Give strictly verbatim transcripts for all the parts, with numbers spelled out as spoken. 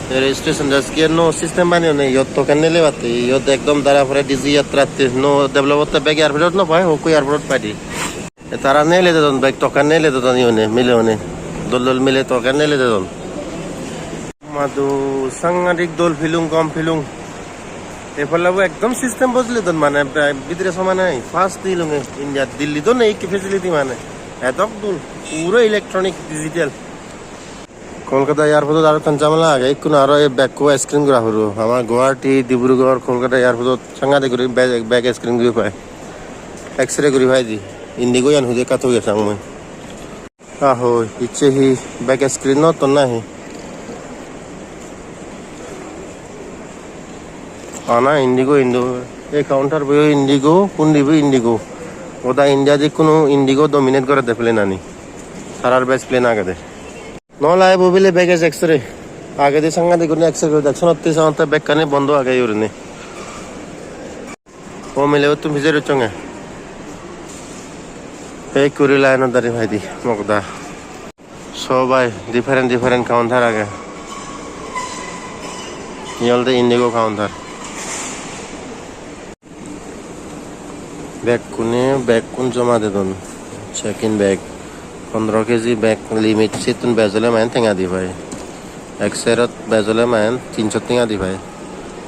Registration desk-e nuo system baneyonne, iyot token nile batte, iyot ekdom dara pore D G yatra atte, nuo develop otte bek airport-ot nuo pai, hokko airport-ot pai de. E tara nile dedon, bek token nile dedon iyone, mile one. Dol dol mile token nile dedon. Madu sangadik dol pilung, gom pilung. E palla bo ekdom system bojle don mane, be-, bidire somane fast dilunge India, Delhi do nei ikke facility mane. Edok dol, puro electronic digital. Kolkata airport-ot aro ekkan jamela age, ikkunu aro ei bag-ko screen gora puribo. Ama Guwahati, Dibrugarh, Kolkata airport-ot sangade guri bag, bag screen guri pai. X-ray guri pai di. Indigo-yan hudu ekka toge sang mui. Aho, icche hi bag screen-ot ton nahi? Ana Indigo, Indigo. Ei counter-bo-yo Indigo, undi-bo Indigo. Goda India-t ikkunu Indigo dominate gorede plane-ani. Tarar bej plane agede. No lai bo bile baggage X-ray. Agedi sangade gurine X-ray guri dak, sonotte sonotte bekkani bondo age gurinei. O mile uttun pijedi ucchonge. Ei kuri line-ot dari paide mokda. So bai different different counter age. Iye olode Indigo counter. Bekkune, bekkun joma dedon. Check-in bag. Pondro K G bag limit, sittun bej ole mane tenga di pai. Ek serot bej ole mane tinso tenga di pai.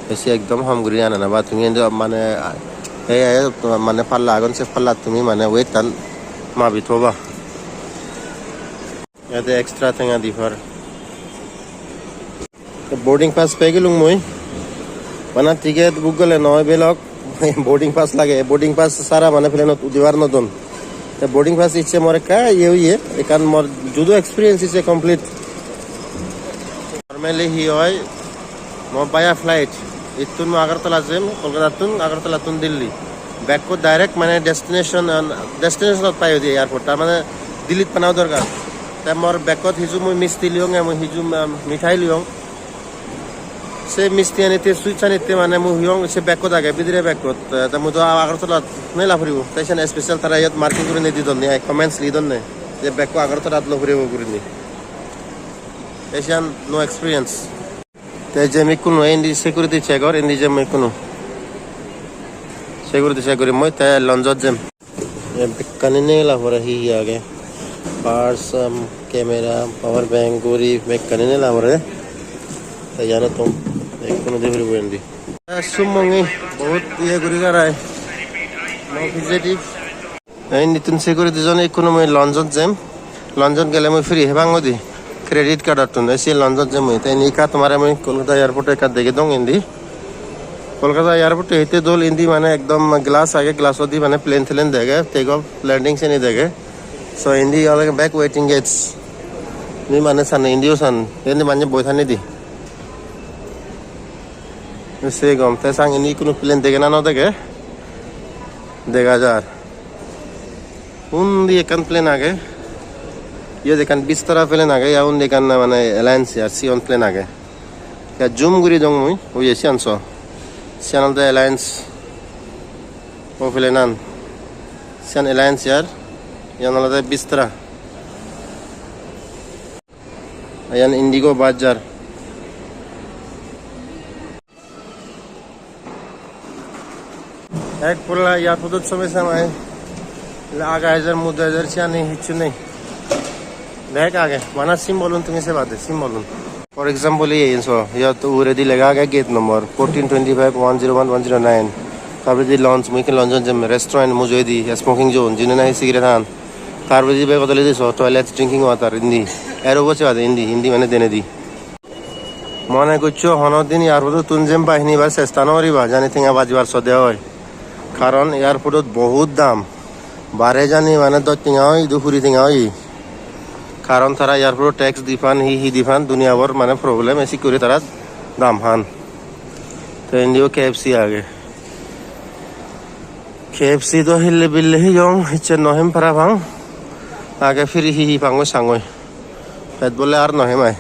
Te se ekdom hom guri anana ba tumi indi mane, ei, ei, mane palla agon, se pallat tumi mane weight-tan mabi thoba. Ede extra tenga di par. Te boarding pass pei gelung mui. Bana ticket book gole noi belok. Boarding pass lage. Boarding pass sara mane plane-ot udibar no don. Te boarding pass icche mor ekka iye oye. Ekkan mor judo experience icche complete. Normally hi oi, mo via flight. Ittun mo Agartala jem, Kolkatattun, Agartalattun Delhi. Bag-ko direct mane destination, destination-ot pai udi airport. Tar mane Delhi-t panao dorkar. Te mor bag-ot hiju mui misti liyong, mui hiju, um, mithai liyong. Se misti ani te sweets ani te mane mui huyong se bag-ot age, bidire bag-ot. Te mui do Agartalat nela puribo. Te sen special tara iyot marking gurinei didonne, ai comments lidonne. Je bag-ko Agartalat lo puribo gurinei. Te siyan no experience. Te jem ikkunu indi security check gor, indi jem ikkunu. Security check guri mui te lounge-ot jem. Ye bekkani nela pore hi hi age. Purse, um, camera, power bank, guri bekkani nela pore. Te iyanot tun ikkunu de puribo indi. Te summongi bahut iye guri garai. Mo pijedi. Te indittun security zone ikkunu mui lounge-ot jem. Lounge-ot gele mui free hebang udi. Credit card-ottun. Te se lounge-ot jem mui. Te indi ekka tomare mui Kolkata airport ekka degei dong indi. Kolkata airport hitte dol indi mane ekdom glass age, glass-odi mane plane telen dege, take off, landing seni dege. So indi olode bek waiting gates. Indi mane sanne indiyo san. Indi mane boi thanne di. Se gom te sang indi ikkunu plane dege na no dege. Dega jar. Undi ekkan plane age. Iyot ekkan Vistara plane age, ya undi ekkan mane Alliance Air sigon plane age. Ya zoom guri dong mui, oye siyan so. Siyan olode Alliance o plane an. Siyan Alliance Air, iyan olode Vistara. Iyan Indigo bus jar. Ek polla airport-ot sobe samai. Aga ejer, mudu ejer, siyani hissu nei. Bek age, bana symbol-un tumi seba de, symbol-un. For example, iye so, iyot uguredi lega age gate number fourteen twenty-five one zero one one zero nine. Tar poredi lounge, mui ekkan lounge-ot jem, restaurant mujungedi, smoking zone, jiyot nahi cigarette han. Tar poredi bek odoledi so, toilet, drinking water, indi. Aro bo se bade indi, indi mane denedi. Mone goccho hono din airport-ottun jempai hinibar chesta no goriba, jani tenga bajibar sode oi. Karon airport-ot bohut dam. Bare jani mane dos tenga oi, idu kuri tenga oi. Karon tara airport-ot tax di pan, hi hi di pan, duniyabor mane problem, esi guri tara dam han. Te indiyo K F C age. K F C do hille bille hiyong, hicche no hem parapang. Age free hi hi pangoi sangoi. Pet bole ar no hemai.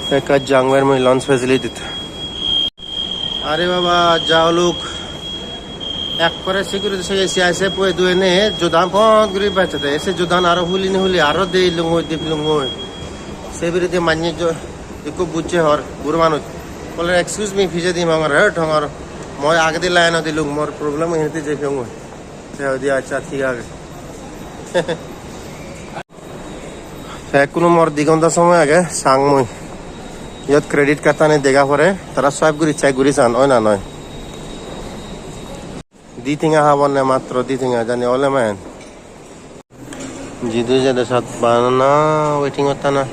Ekka jangwer mui lounge facility-t. Are baba, ja oluk. Ekkore security se C I S F-e duene jodan pon guri bejede. Se jodan aro hulini huli aro de lungoi, de lungoi. Se biredi manye jo-, ikko bujje hor, buro manuj. Bole, "Excuse me," pijedi mongor, "Hey, thongor, mui agedi line-ot dilung, mor problem hintu je piyongoi." Te hoide, "Accha, thik age." Te ekkuno mor di ghonta somoy age, sang mui. Iyot credit card ani dega pore, tara swipe guri check guri san, oi na noi. Di tenga habonne, matro di tenga, jani ole men. Jidu jede sat bana waiting ottana.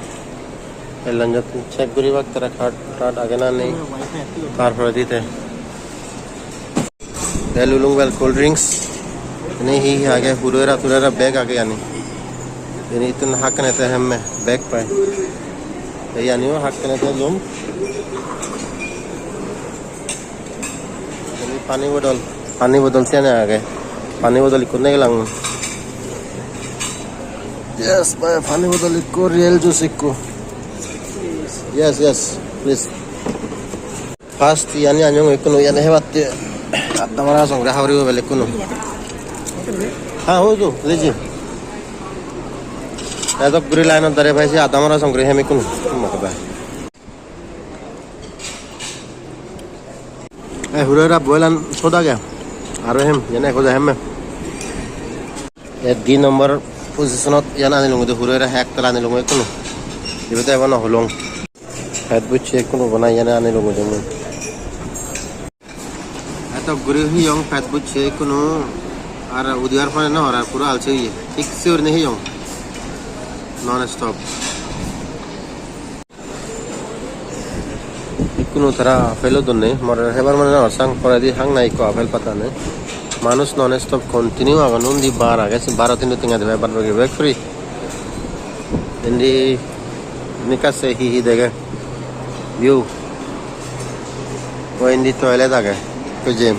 Ellan jot check guribak tara card, card age na nei. Tar pore dite. Te lulung bel cold drinks. Ene hi hi age, huro era tura era bag age ani. Ene ittun hakkene te hemme bag pai. Te iyaniyo hakkene te lum. Ene pani bodol, pani bodol siyani age. Pani bodol ikko negelang. Yes, bhai, pani bodol ikko, real juice ikko. Yes, yes, please. First iyani anyong ikkunu, iyani hebatte adda mara songre habri gobel ikkunu. Ha, ho jo, leji. Edok guri line-ot dare paisi adda mara songre hem ikkunu. Mo hoda. E huro era boilan sot age. Aro hem, iyani ekko ja hemme. E di number position-ot iyan anilunge de huro era ek tala anilunge ikkunu. Ibe de ebo no holong. Pet bucche ikkunu bana iyani anilunge de mui. Eto guri hiyong pet bucche ikkunu ar udibar pore no hor ar puro alse oye. Thik se gurinei hiyong. Non stop. Ikkunu tara apple-o donne, mor hebar mane nw sang, poredi hang nai ikko apple patta nei. Manuj non stop continue agon, undi bar age, se baro tinno tenga dibe, bar bagi bek free. Indi nika se hi hi dege, view. O indi toilet age, ekko jem.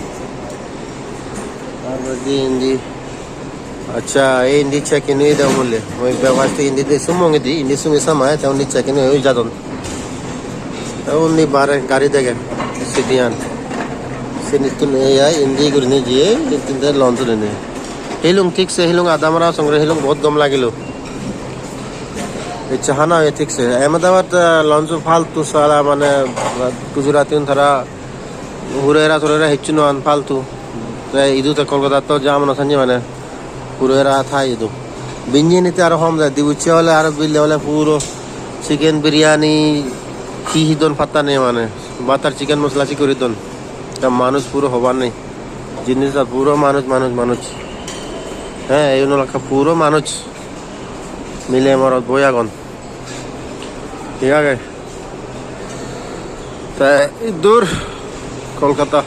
Tar poredi indi Accha, ei indi check in oye de bole. Oi bebas te indi de sumong idi, indi sumi sama, te undi check in oye jadon. Te undi bare gari dege, city an. Sinittun ei ai indi gurinei jeye, indi te launch gurinei. Hilung thik se, hilung adamara songre, hilung bahut gom lagilo. Icche hana oye thik se. Ahmedabad, eh, launch faltu sala mane Gujarati un tara Hure era ture era hissu no an faltu. Te idu te Kolkata to jam no sanye mane. Hure era thai idu. Binjini te aro hom jai. Dibucche ole aro bille ole puro chicken biryani hi hi don patta nei mane. Butter chicken masala si guri don. Te manuj puro hobar nei. Jinis ar puro manuj, manuj, manuj. He, eyun olakka puro manuj. Mile morot boi agon. Thik age. Te iddur Kolkata.